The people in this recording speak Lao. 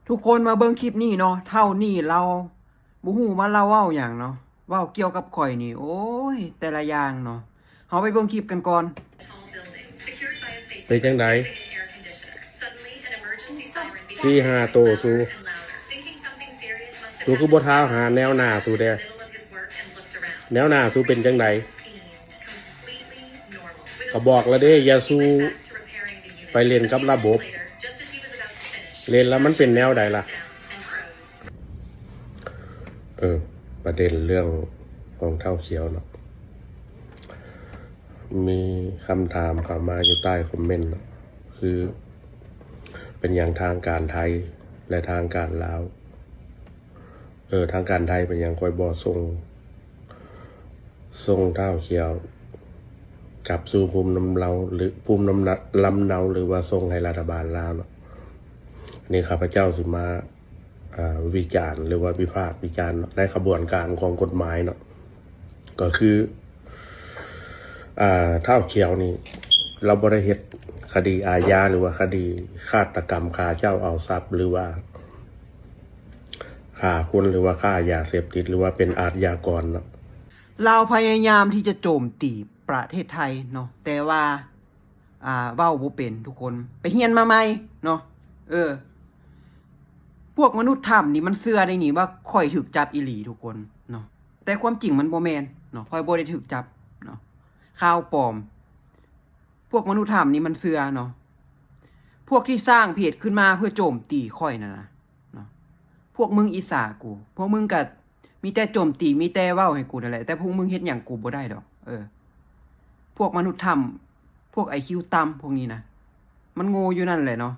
ທຸກຄົນມາເບິ່ງຄລິບນີ້ເນາະ ເຖົ້ານີ້ລາວບໍ່ຮູ້ວ່າລາວເວົ້າຫຍັງເນາະ ເວົ້າກ່ຽວກັບຂ້ອຍນີ້ ໂອ້ຍ ແຕ່ລະຢ່າງເນາະ ເຮົາໄປເບິ່ງຄລິບກັນກ່ອນ. ເປັນຈັ່ງໃດ? ສີ່ຫ້າໂຕຊູ ຊູຄືບໍ່ທ້າວຫາແນວໜ້າຊູແດ່? ແນວໜ້າຊູເປັນຈັ່ງໃດ? ກໍບອກແລ້ວເດ້ ຢ່າສູ່ໄປຫຼິ້ນກັບລະບົບ ຫຼິ້ນແລ້ວມັນເປັນແນວໃດລະ? ເອີ ປະເດັນເລື່ອງຂອງທ້າວຂຽວເນາະ ມີຄຳຖາມເຂົ້າມາຢູ່ໃຕ້ຄອມເມັນເນາະ ຄືເປັນຫຍັງທາງການໄທ ແລະ ທາງການລາວ ເອີ ທາງການໄທເປັນຫຍັງຄ່ອຍບໍ່ສົ່ງ ສົ່ງທ້າວຂຽວກັບສູ່ພູມລຳເນົາ ຫຼື ພູມລຳເນົາ ຫຼືວ່າສົ່ງໃຫ້ລັດຖະບານລາວເນາະ? ອັນນີ້ຂ້າພະເຈົ້າຊິມາ ອ່າ ວິຈານ ຫຼືວ່າວິພາກວິຈານເນາະ ໃນຂະບວນການຂອງກົດໝາຍເນາະ ກໍຄື ອ່າ ທ້າວຂຽວນີ້ ລາວບໍ່ໄດ້ເຮັດຄະດີອາຍາ ຫຼືວ່າຄະດີຄາດຕະກຳ ຂ້າເຈົ້າເອົາຊັບ ຫຼືວ່າ ຂ້າຄົນ ຫຼືວ່າຄ້າຢາເສບຕິດ ຫຼືວ່າເປັນອາດຍາກອນເນາະ. ລາວພະຍາຍາມທີ່ຈະໂຈມຕີປະເທດໄທເນາະ ແຕ່ວ່າ ອ່າ ເວົ້າບໍ່ເປັນທຸກຄົນ ໄປຮຽນມາໃໝ່ເນາະ. ເອີ ພວກມະນຸດຖ້ຳນີ້ມັນເຊື່ອໄດ້ນີ້ວ່າຂ້ອຍຖືກຈັບອີ່ຫຼີທຸກຄົນເນາະ ແຕ່ຄວາມຈິງມັນບໍ່ແມ່ນເນາະ ຂ້ອຍບໍ່ໄດ້ຖືກຈັບເນາະ ຂ່າວປອມ. ພວກມະນຸດຖ້ຳນີ້ມັນເຊື່ອເນາະ ພວກທີ່ສ້າງເພຈຂຶ້ນມາເພື່ອໂຈມຕີຂ້ອຍນັ້ນນະ ເນາະ ພວກມຶງອິດສາກູ ພວກມຶງກະມີແຕ່ໂຈມຕີ ມີແຕ່ເວົ້າໃຫ້ກູນັ້ນແຫຼະ ແຕ່ພວກມຶງເຮັດຫຍັງກູບໍ່ໄດ້ດອກ. ເອີ ພວກມະນຸດຖ້ຳ ພວກໄອຄິວຕ່ຳພວກນີ້ນະ ມັນໂງ່ຢູ່ນັ້ນແຫຼະເນາະ